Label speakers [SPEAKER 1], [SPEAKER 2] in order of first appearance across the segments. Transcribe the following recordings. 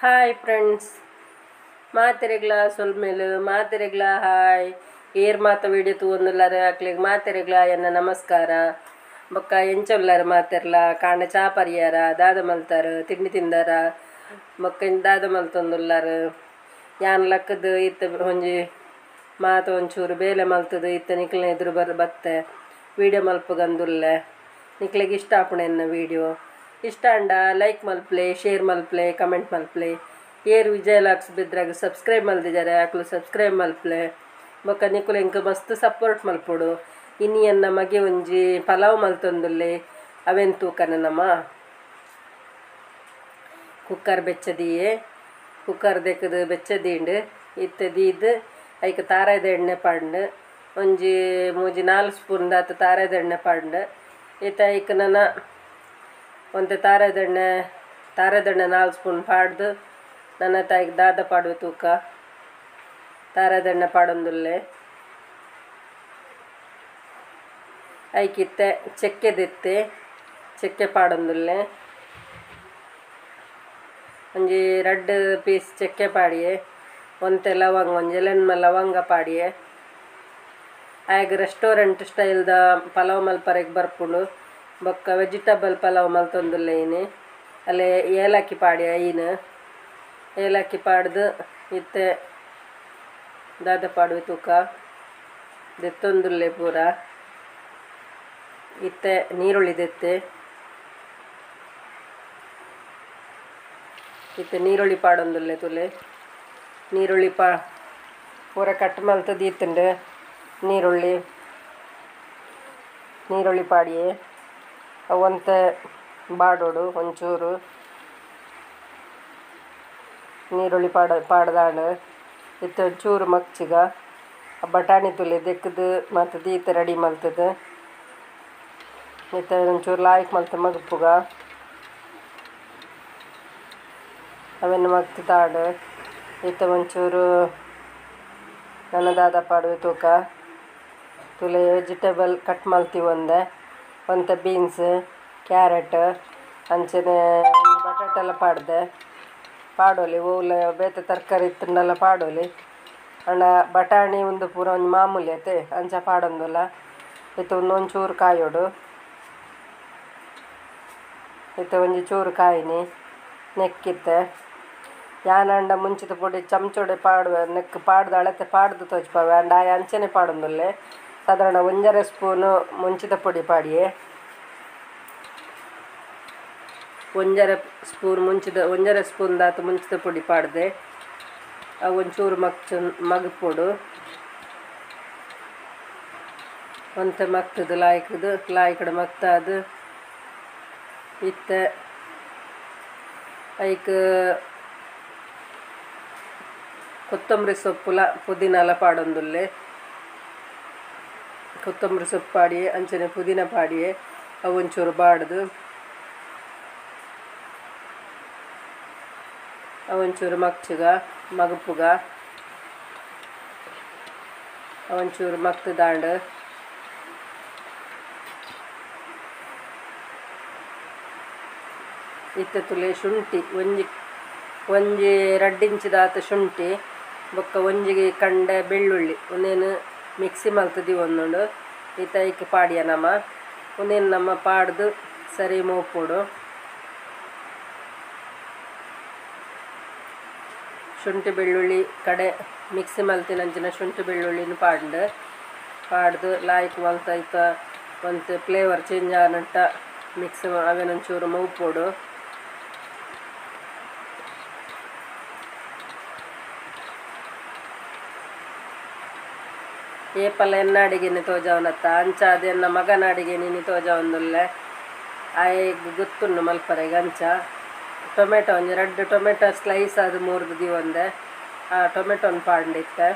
[SPEAKER 1] Hi friends, ಮಾತೆರೆಗ್ಲ ಸೊಲ್ಮೆಲು, ಮಾತೆರೆಗ್ಲ hi. ಏರ್ ಮಾತ ವೀಡಿಯೋ ತೂವೊಂದುಲ್ಲಾರ ಅಕ್ಲೆಗ್ ಮಾತೆರೆಗ್ಲ ಎನ್ನ ನಮಸ್ಕಾರ. ಬೊಕ್ಕ ಎಂಚೊಲ್ಲಾರ ಮಾತೆರ್ಲ ಕಾಂಡ ಚಾ ಪರಿಯಾರ ದಾದ ಮಲ್ತಾರ ತಿಂಡಿ ತಿಂದಾರ ಬೊಕ್ಕ ದಾದ ಮಲ್ತೊಂದುಲ್ಲಾರ. ಯಾನ್ ಲಕ್ಕದ ಇತ್ತ ಒಂಜಿ ಮಾತ ಒಂಚೂರು ಬೇಲೆ ಮಲ್ತದ ಇತ್ತ ನಿಕ್ಲೆನ ಎದುರು ಬತ್ತೆ ವೀಡಿಯೋ ಮಲ್ಪುಗಂದುಲ್ಲೆ. ನಿಕ್ಲೆಗ್ ಇಷ್ಟ ಆಪುಂಡು ಎನ್ನ ವೀಡಿಯೋ. ಇಷ್ಟ ಆಂಡ ಲೈಕ್ ಮಲ್ಪ್ಲೆ, ಶೇರ್ ಮಲ್ಪ್ಲೆ, ಕಮೆಂಟ್ ಮಲ್ಪ್ಲೆ. ಏರ್ ವಿಜಯ ಲಾಕ್ಸ್ ಬಿದ್ರಾಗ ಸಬ್ಸ್ಕ್ರೈಬ್ ಮಲ್ದಿದ್ದಾರೆ ಅಕ್ಲು ಸಬ್ಸ್ಕ್ರೈಬ್ ಮಲ್ಪ್ಲೆ. ಬೊಕ್ಕ ನಿಕುಲು ಎಂಕ್ ಮಸ್ತ್ ಸಪೋರ್ಟ್ ಮಲ್ಪೊಡು. ಇನಿ ಎನ್ನ ಮಗೆ ಒಂಜಿ ಪಲಾವ್ ಮಲ್ತೊಂದುಲ್ಲೆ ಅವೆನ್ ತೂಕನ ನಮ. ಕುಕ್ಕರ್ ಬೆಚ್ಚದಿಯೇ, ಕುಕ್ಕರ್ ದೆಕ್ಕದು ಬೆಚ್ಚದೀಂಡು ಇತ್ತೆ ದೀದ್ ಐಕ್ ತಾರಾಯ್ದ ಎಣ್ಣೆ ಪಾಡ್ಂಡ್ ಒಂಜಿ ಮೂಜಿ ನಾಲ್ ಸ್ಪೂನ್ ದಾತ್ ತಾರಾಯ್ದ ಎಣ್ಣೆ ಪಾಡ್ಂಡ್. ಇತ್ತೆ ಐಕ್ ನನ ಒಂತೆ ತಾರಾಯ್ದೆಣ್ಣೆ 4 ಸ್ಪೂನ್ ಪಾಡ್ದು ನನ್ನ ತಾಯಿಗೆ ದಾದ ಪಾಡುವೆ ತೂಕ. ತಾರಾಯ್ದೆಣ್ಣೆ ಪಾಡೊಂದುಲ್ಲೆ. ಐಕಿತ್ತೆ ಚಕ್ಕೆ ದೆತ್ತೆ ಚಕ್ಕೆ ಪಾಡೊಂದುಲ್ಲೆ. ಒಂಜಿ ರಡ್ಡ್ ಪೀಸ್ ಚಕ್ಕೆ ಪಾಡಿಯೆ, ಒಂತೆ ಲವಂಗ ಒಂಜಿ ಎಲೆನ್ಮ ಲವಂಗ ಪಾಡಿಯೆ. ಆಯ್ಗ್ ರೆಸ್ಟೋರೆಂಟ್ ಸ್ಟೈಲ್ದ ಪಲಾವ್ ಮಲ್ಪರೆಗ್ ಬರ್ಪುಂಡು. ಬೊಕ್ಕ ವೆಜಿಟೇಬಲ್ ಪಲಾವ್ ಮಲ್ತೊಂದುಲ್ಲೆ ಇನಿ. ಅಲ್ಲೇ ಏಲಕ್ಕಿ ಪಾಡಿಯೆ, ಐನ್ ಏಲಕ್ಕಿ ಪಾಡ್ದು ಇತ್ತೆ ದಾದ ಪಾಡುವೆ ತೂಕ ದೆತ್ತೊಂದುಲ್ಲೆ ಪೂರ. ಇತ್ತೆ ನೀರುಳ್ಳಿ ದೆತ್ತೆ, ಇತ್ತೆ ನೀರುಳ್ಳಿ ಪಾಡೊಂದುಲ್ಲೆ ತುಲೆ. ನೀರುಳ್ಳಿ ಪೂರ ಕಟ್ ಮಲ್ತ್ ದೀತುಂಡು. ನೀರುಳ್ಳಿ ನೀರುಳ್ಳಿ ಪಾಡಿಯೆ ಒಂತೆ ಬಾಡೋಡು ಒಂಚೂರು ನೀರುಳ್ಳಿ ಪಾಡ್ದಾಂಡ್. ಇತ್ತೆ ಒಂಚೂರು ಮಗ್ಚಿಗ ಬಟಾಣಿ ತುಲೆ ದೆಕ್ಕದು ಮತ್ತು ದೀತ ರೆಡಿ ಮಲ್ತದ. ಇತ್ತೆ ಒಂಚೂರು ಲಾಯ್ಕ್ ಮಲ್ತ ಮಗ್ಪುಗ ಅವೆನ್ ಮಗ್ತ್ ತಾಡ್. ಇತ್ತೆ ಒಂಚೂರು ನನ್ನ ದಾದ ಪಾಡುವೆ ತೂಕ. ತುಲೆ ವೆಜಿಟೇಬಲ್ ಕಟ್ ಮಲ್ತಿ ಒಂದೆ ಒಂತೆ ಬೀನ್ಸ್ ಕ್ಯಾರೆಟ್ ಅಂಚನೆ ಬಟಾಟೆಲ್ಲ ಪಾಡ್ದೆ ಪಾಡೋಲಿ. ಓಲ ಬೇತೆ ತರಕಾರಿ ಇತ್ತುಂಡಲ ಪಾಡೋಲಿ. ಅಂಡ ಬಟಾಣಿ ಒಂದು ಪೂರ ಒಂಜಿ ಮಾಮೂಲಿ ಐತೆ ಅಂಚ ಪಾಡೊಂದುಲ್ಲ. ಇತ್ತೆ ಒಂದೊಂಚೂರು ಕಾಯೋಡು. ಇತ್ತೆ ಒಂಜಿ ಚೂರು ಕಾಯಿನಿ ನೆಕ್ಕಿತ್ತೆ. ಯಾನಂಡ ಮುಂಚಿತ ಪೊಡಿ ಚಮಚೋಡೆ ಪಾಡುವೆ ನೆಕ್ ಪಾಡ್ದು ಅಳತೆ ಪಾಡ್ದು ತೋಜ್ಪಾವೆ. ಅಂಡ ಆಯ್ ಅಂಚನೆ ಪಾಡೊಂದುಲ್ಲೆ. ಸಾಧಾರಣ 1.5 ಸ್ಪೂನು ಮುಂಚಿತ ಪೊಡಿ ಪಾಡಿಯೆ, 1.5 ಸ್ಪೂನ್ ಮುಂಚಿದ 1.5 ಸ್ಪೂನ್ ದಾತ್ ಮುಂಚಿತ ಪೊಡಿ ಪಾಡ್ದೆ. ಅವು ಒಂಚೂರು ಮಗ್ಪೊಡು ಒಂತೆ ಮಗ್ತದ ಲಾಯ್ಕದು ಲಾಯ್ಕಡೆ ಮಗ್ತಾದು. ಇತ್ತೆ ಐಕ್ ಕೊತ್ತಂಬರಿ ಸೊಪ್ಪುಲ ಪುದೀನಾಲ ಪಾಡೊಂದುಲ್ಲೆ. ಕೊತ್ತಂಬರಿ ಸೊಪ್ಪು ಪಾಡಿಯೆ ಅಂಚನೆ ಪುದೀನ ಪಾಡಿಯೆ ಅವು ಒಂಚೂರು ಬಾಡ್ದು ಅವಂಚೂರು ಮಗ್ಚುಗ ಮಗಪುಗ ಅವಂಚೂರು ಮಗ್ತದಾಂಡ್. ಇತ್ತೆ ತುಲೆ ಶುಂಠಿ ಒಂಜಿ ಒಂಜಿ 2 ಇಂಚಿದಾತ ಶುಂಠಿ ಬೊಕ್ಕ ಒಂಜಿಗೆ ಕಂಡೆ ಬೆಳ್ಳುಳ್ಳಿ ಒಂದೇನು ಮಿಕ್ಸಿ ಮಲ್ತದಿ ಒಂದುಂಡು. ಇತ್ತ ಐಕ್ ಪಾಡಿಯ ನಮ ಒಂದೇನು ನಮ್ಮ ಪಾಡ್ದು ಸರಿ ಮೋಪೊಡು. ಶುಂಠಿ ಬೆಳ್ಳುಳ್ಳಿ ಕಡೆ ಮಿಕ್ಸಿ ಮಲ್ತಿನಂಚಿನ ಶುಂಠಿ ಬೆಳ್ಳುಳ್ಳಿನ ಪಾಡ್ದು ಪಾಡ್ದು ಲಾಯ್ಕ್ ಮಲ್ತ ಐತ ಒಂತೆ ಫ್ಲೇವರ್ ಚೇಂಜ್ ಆನಂಟ ಮಿಕ್ಸ್ ಅವೇನೊಂಚೂರು ಮೌಪೊಡು. ಏಪಲ ಎನ್ನ ಅಡಿಗೆನೆ ತೋಜಾವನತ್ತ ಅಂಚ ಅದು ಎನ್ನ ಮಗನ ಅಡಿಗೆ ನೀನು ತೋಜಾವೊಂದುಲ್ಲೆ. ಆಯೆಗ್ ಗೊತ್ತುಂಡು ಮಲ್ಪರೆಗ್. ಅಂಚ ಟೊಮೆಟೊ ಒಂಜಿ 2 ಟೊಮೆಟೊ ಸ್ಲೈಸ್ ಅದು ಮೂರ್ದು ದೀವೊಂದೆ ಆ ಟೊಮೆಟೊನ್ ಪಾಡ್ಂಡಿತ್ತೆ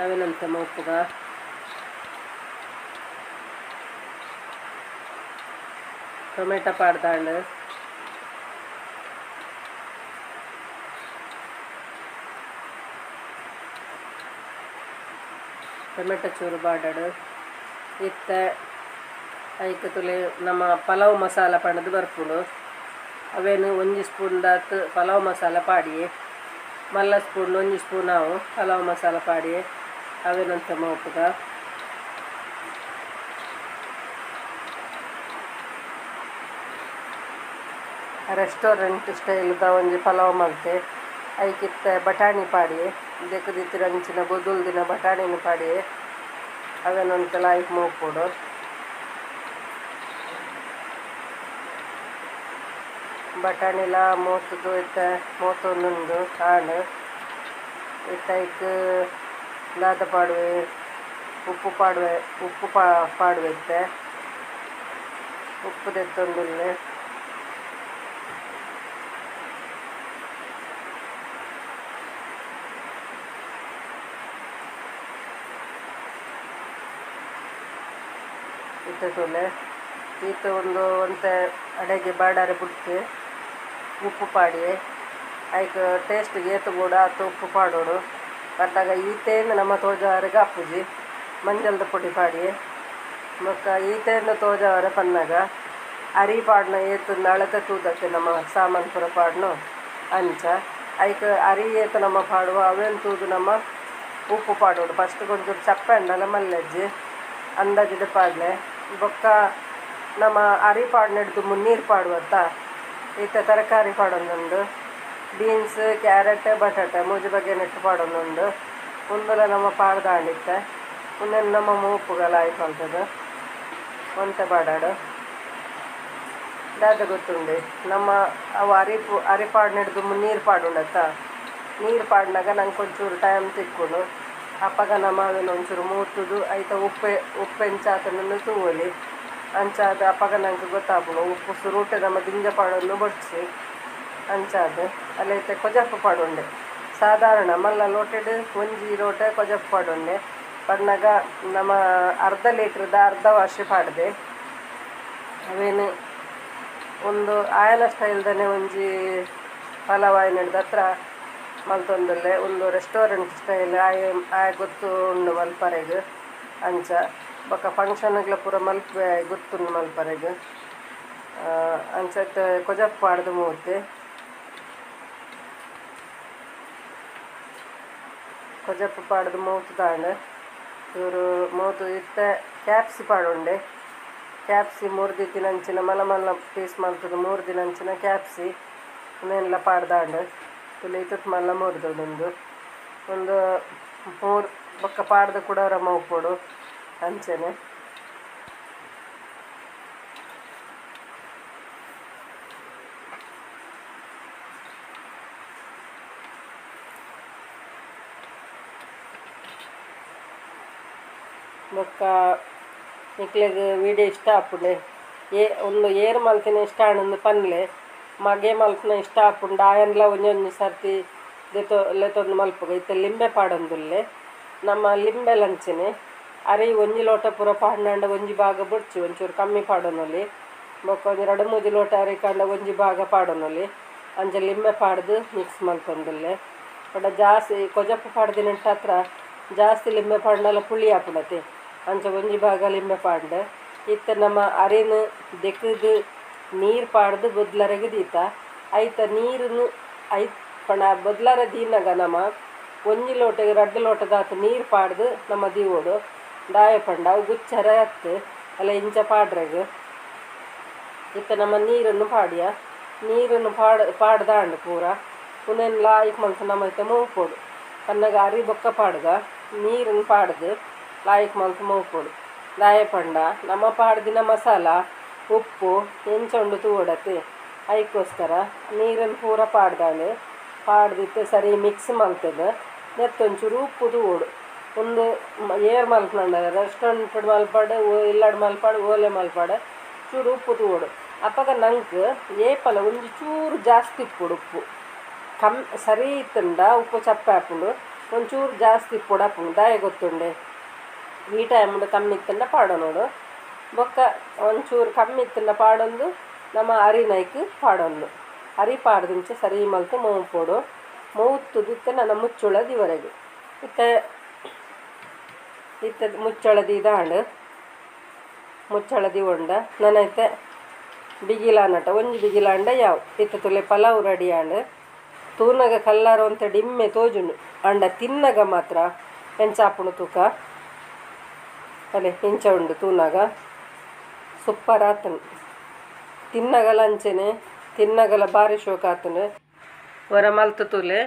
[SPEAKER 1] ಅವೆನಂತ ಮೋಪುಗ. ಟೊಮೆಟೊ ಪಾಡ್ದಾಂಡ್. ಟೊಮೆಟೊ ಚೂರು ಬಾಡಡು. ಇತ್ತೆ ಐಕ್ ತುಲೆ ನಮ್ಮ ಪಲಾವ್ ಮಸಾಲ ಪಂಡ್ದು ಬರ್ಪುಂಡು. ಅವೇನು ಒಂಜಿ ಸ್ಪೂನ್ ದಾತ್ ಪಲಾವ್ ಮಸಾಲ ಪಾಡಿಯೆ ಮಲ್ಲ ಸ್ಪೂನ್ ಒಂಜಿ ಸ್ಪೂನ್ ಆವು ಪಲಾವ್ ಮಸಾಲ ಪಾಡಿಯೆ ಅವೇನಂತ ಮೋಪುಗ ರೆಸ್ಟೋರೆಂಟ್ ಸ್ಟೈಲ್ದ ಒಂಜಿ ಪಲಾವ್ ಮಲ್ತೆ ಐಕಿತ್ತ ಬಟಾಣಿ ಪಾಡಿಯೆ ದೆಕ್ಕದಿತ್ತಿರಂಚಿನ ಬೊದುಲ್ ದಿನ ಬಟಾಣಿನ ಪಾಡಿಯೆ ಅವೇನಂತ ಲಾಯ್ಕ್ ಮೋಪೊಡು ಬಟಾಣಿಲ ಮೋತುದು ಇತ್ತ ಮೋತೊಂದುಂಡು ಆಂಡ್ ಇತ್ತ ಐಕ್ ದಾದ ಪಾಡುವೆ ಉಪ್ಪು ಪಾಡುವೆ ಉಪ್ಪು ಪಾಡುವೆ ಇತ್ತೆ ಉಪ್ಪು ದೆತ್ತೊಂದುಲ್ಲೆ ಇತ್ತೆ ತೋಲೆ ಈತ ಒಂದು ಒಂತೆ ಅಡೆಗೆ ಬಾಡಾರೆ ಬುಡ್ತೆ ಉಪ್ಪು ಪಾಡಿಯೆ ಐಕ್ ಟೇಸ್ಟ್ಗೆ ಏತು ಬೋಡ ಆತು ಉಪ್ಪು ಪಾಡೋಡು ಪಟ್ಟಾಗ ಈತೇನು ನಮ್ಮ ತೋಜಾವರೆಗೆ ಅಪ್ಪುಜಿ ಮಂಜಲ್ದ ಪೊಡಿ ಪಾಡಿಯೆ ಬೊಕ್ಕ ಈತೇನು ತೋಜಾವರೆ ಪನ್ನಾಗ ಅರಿ ಪಾಡ್ನ ಏತು ನಳತೆ ತೂದತ್ತೆ ನಮ್ಮ ಸಾಮಾನು ಪೂರ ಪಾಡ್ನು ಅಂಚ ಐಕ್ ಅರಿ ಏತು ನಮ್ಮ ಪಾಡುವ ಅವೇನು ತೂದು ನಮ್ಮ ಉಪ್ಪು ಪಾಡೋಡು ಫಸ್ಟ್ ಕೊಂಚೂರು ಚಪ್ಪೆ ಅಂಡಲ ಮಲ್ಲೆಜ್ಜಿ ಅಂದಾಜಿದ ಪಾಡ್ಲೆ ಬೊಕ್ಕ ನಮ್ಮ ಅರಿ ಪಾಡ್ನೆಡ್ದು ನೀರು ಪಾಡುವತ್ತ ಇತ್ತ ತರಕಾರಿ ಪಾಡೊಂದುಂಡು ಬೀನ್ಸ್ ಕ್ಯಾರೆಟ್ ಬಟಾಟೆ ಮೂಜಿ ಬಗೆ ನೆಟ್ಟು ಪಾಡೊಂದುಂಡು ಉಂದುಲ ನಮ್ಮ ಪಾಡ್ದಾಂಡಿತ್ತೆ ಉಂದೆನ್ ನಮ್ಮ ಮೂಪುಗಲ ಆಯ್ಕೊಂತದ ಒಂತೆ ಬಾಡಾಡು ದಾದ ಗೊತ್ತುಂಡೆ ನಮ್ಮ ಅವು ಅರಿ ಪಾಡ್ನೆಡ್ದು ನೀರು ಪಾಡುಂಡತ್ತ ನೀರು ಪಾಡ್ನಾಗ ನಂಗೆ ಒಂಚೂರು ಟೈಮ್ ತಿಕ್ಕೊಂಡು ಅಪ್ಪಗ ನಮ್ಮ ಅವೇನು ಒಂಚೂರು ಮೂತುದು ಐತ ಉಪ್ಪೆ ಉಪ್ಪೆಂಚಾತನನ್ನು ತೂವಲಿ ಅಂಚಾದ ಅಪ್ಪಗ ನಂಗೆ ಗೊತ್ತಾಪುಂಡು ಉಪ್ಪು ಸುರುಟೆ ನಮ್ಮ ದಿಂಜ ಪಾಡೊಂದು ಬೊಡ್ಚಿ ಅಂಚಾದ ಅಲ್ಲೈತೆ ಕೊಜಪ್ಪು ಪಾಡುಂಡೆ ಸಾಧಾರಣ ಮಲ್ಲ ಲೋಟೆಡ್ ಒಂಜಿ ಲೋಟೆ ಕೊಜಪ್ಪು ಪಾಡುಂಡೆ ಪನ್ನಾಗ ನಮ್ಮ ಅರ್ಧ ಲೀಟ್ರದ ಅರ್ಧ ವಾಶಿ ಪಾಡ್ದೆ ಅವೇನು ಒಂದು ಆಯನ ಸ್ಟೈಲ್ದನೆ ಒಂಜಿ ಪಲಾವ್ ಆಯ್ನಡ್ದ ಹತ್ರ ಮಲ್ತೊಂದುಲ್ಲೆ ಒಂದು ರೆಸ್ಟೋರೆಂಟ್ ಸ್ಟೈಲ್ ಆಯ ಆಯ ಗೊತ್ತು ಉಂಡು ಮಲ್ಪರೆಗ್ ಅಂಚ ಬೊಕ್ಕ ಫಂಕ್ಷನ್ಗ್ಲ ಪೂರ ಮಲ್ಪೆ ಗೊತ್ತುಂಡು ಮಲ್ಪರೆಗ್ ಅಂಚ ಕೊಜಪ್ಪು ಪಾಡ್ದು ಮೂತೆ ಕೊಜಪ್ಪು ಪಾಡ್ದು ಮೂತುದಾಂಡ್ ಇವರು ಮೂತು ಇತ್ತ ಕ್ಯಾಪ್ಸಿ ಪಾಡುಂಡೆ ಕ್ಯಾಪ್ಸಿ ಮೂರು ದಿತ್ತಿನಂಚಿನ ಮಲ್ಲ ಮಲ್ಲ ಪೀಸ್ ಮಲ್ತುದು ಮೂರು ದಿನಂಚಿನ ಕ್ಯಾಪ್ಸಿ ಉಂದೆನ್ಲ ಪಾಡ್ದಾಂಡ್ ತುಲೆ ಇತ್ತತ್ ಮಲ್ಲ ಮೂರ್ದೊಂದು ಒಂದು ಮೂರು ಬೊಕ್ಕ ಪಾಡ್ದು ಕೂಡ ರಮ ಉಪ್ಪೊಡು ಅಂಚನೆ ಬೊಕ್ಕ ನಿಕ್ಲೆಗ್ ವೀಡಿಯೋ ಇಷ್ಟ ಆಪುಂಡೆ ಏ ಒಂದು ಏರ್ ಮಲ್ತಿನ ಇಷ್ಟ ಆಂಡ್ ಪನ್ಲೆ ಮಗೆ ಮಲ್ಪುನ ಇಷ್ಟ ಆಪುಂಡು ಆಯನ್ಲ ಒಂಜೊಂಜಿ ಸರ್ತಿ ದೆತೊ ಲೆತೊಂದು ಮಲ್ಪುಗ ಇತ್ತೆ ಲಿಂಬೆ ಪಾಡೊಂದುಲ್ಲೆ ನಮ್ಮ ಲಿಂಬೆ ಲಂಚನೆ ಅರಿ ಒಂಜಿ ಲೋಟ ಪೂರ ಪಾಡ್ನಾಂಡ ಒಂಜಿ ಭಾಗ ಬೊಡ್ಚಿ ಒಂಚೂರು ಕಮ್ಮಿ ಪಾಡೊನೊಲಿ ಬೊಕ್ಕ ಒಂಜಿ ರಡ್ಡ್ ಮೂಜಿ ಲೋಟ ಅರಿ ಕಾಂಡ ಒಂಜಿ ಭಾಗ ಪಾಡೊನೊಲಿ ಅಂಚ ಲಿಂಬೆ ಪಾಡ್ದು ಮಿಕ್ಸ್ ಮಲ್ತೊಂದುಲ್ಲೆ ಬಟ್ ಜಾಸ್ತಿ ಕೊಜಪ್ಪು ಪಾಡ್ದಿನಂಟ ಹತ್ರ ಜಾಸ್ತಿ ಲಿಂಬೆ ಪಾಡ್ನಲ ಪುಳಿ ಆಪುಂಡತೆ ಅಂಚ ಒಂಜಿ ಭಾಗ ಲಿಂಬೆ ಪಾಡ್ಂಡ್ ಇತ್ತೆ ನಮ್ಮ ಅರಿನ್ ದೆಕ್ಕುದು ನೀರು ಪಾಡ್ದು ಬೊದ್ಲರೆಗ್ ದೀತ ಐತ ನೀರುನು ಐತ್ ಪಂಡ ಬೊದ್ಲರೆ ದೀನಗ ನಮ ಒಂಜಿ ಲೋಟೆಗ್ ರಡ್ಡ್ ಲೋಟದಾತ್ ನೀರು ಪಾಡ್ದು ನಮ ದೀವೊಡು ದಾಯ ಪಂಡ ಅವು ಗುಚ್ಚರೆ ಅತ್ತ್ ಅಲ್ಲ ಇಂಚ ಪಾಡ್ರೆಗ್ ಇತ್ತೆ ನಮ್ಮ ನೀರನ್ನು ಪಾಡ್ಯ ನೀರನ್ನು ಪಾಡ್ದಾಂಡ್ ಪೂರ ಉಂದೆನ್ ಲಾಯ್ಕ್ ಮಲ್ತ್ ನಮ ಇತ್ತೆ ಮೋಪೊಡು ಪನ್ನಗ ಅರಿ ಬೊಕ್ಕ ಪಾಡ್ಗ ನೀರನ್ನು ಪಾಡ್ದು ಲಾಯ್ಕ್ ಮಲ್ತ್ ಮೋಪೊಡು ದಾಯ ಪಂಡ ನಮ ಪಾಡ್ದಿನ ಮಸಾಲ ಉಪ್ಪು ಎಂಚ ಉಂಡು ತೂವೊಡತೆ ಐಕೋಸ್ಕರ ನೀರನ್ನು ಪೂರ ಪಾಡ್ದಾಂಡ್ ಪಾಡ್ದಿತ್ತೆ ಸರಿ ಮಿಕ್ಸ್ ಮಲ್ತುದು ನೆತ್ತೊಂಚೂರು ಉಪ್ಪು ತೂವೊಡು ಒಂದು ಏರ್ ಮಲ್ಪುನಂಡ ರೆಸ್ಟೋರೆಂಟ್ ಮಲ್ಪಡ್ ಇಲ್ಲಡ್ ಮಲ್ಪಡ್ ಓಲೆ ಮಲ್ಪಡ್ ಚೂರು ಉಪ್ಪು ತೂವೊಡು ಅಪಗ ನಂಕ್ ಏಪಲ ಒಂಜಿ ಚೂರು ಜಾಸ್ತಿ ಇಪ್ಪೊಡು ಉಪ್ಪು ಕಮ್ಮಿ ಸರಿ ಇತ್ತುಂಡ ಉಪ್ಪು ಚಪ್ಪೆ ಆಪುಂಡು ಒಂಚೂರು ಜಾಸ್ತಿ ಇಪ್ಪೊಡು ಆಪುಂಡು ದಾಯೆ ಗೊತ್ತುಂಡೆ ಈ ಟೈಮ್ಡ್ ಕಮ್ಮಿ ಇತ್ತುಂಡ ಪಾಡೊನೊಡು ಬೊಕ್ಕ ಒಂಚೂರು ಕಮ್ಮಿ ಇತ್ತುಂಡ ಪಾಡೊಂದು ನಮ್ಮ ಅರಿನೈಕ್ ಪಾಡೊಂದು ಅರಿ ಪಾಡ್ದಿಂಚ ಸರಿ ಮಲ್ತ್ ಮೋಪೊಡು ಮೋತುದು ಇತ್ತೆ ನನ ಮುಚ್ಚುಳ ದಿವರೆಗ್ ಇತ್ತೆ ಇತ್ತೆ ಮುಚ್ಚಳ ದೀದಾಂಡ್ ಮುಚ್ಚಳ ದಿವೊಂಡ ನನ ಇತ್ತೆ ಬಿಗಿಲಾನಟ ಒಂಜಿ ಬಿಗಿಲಾಂಡ ಯಾವು ಇತ್ತೆ ತೂಲೆ ಪಲಾವ್ ರೆಡಿ ಆಂಡ್. ತೂನಗ ಕಲ್ಲರ್ ಒಂತೆ ಡಿಮ್ಮೆ ತೋಜುಂಡು ಆಂಡ ತಿನ್ನಗ ಮಾತ್ರ ಎಂಚ ಆಪುಂಡು ತೂಕ ಅಲೆ ಇಂಚ ಉಂಡು ತೂನಗ ಸೂಪರ್ ಆತುಂಡು ತಿನ್ನಗಲ ಅಂಚನೆ ತಿನ್ನಗಲ ಬಾರಿ ಶೋಕ ಆತುಂಡು. ಒರ ಮಲ್ತ್ ತೂಲೆ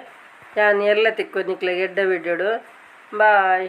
[SPEAKER 1] ಯಾನ್ ಎಲ್ಲೆ ತಿಕ್ಕುವೆ ನಿಕ್ಲೆಗ್ ಎಡ್ಡೆ ವಿಡಿಯೋಡು. ಬಾಯ್.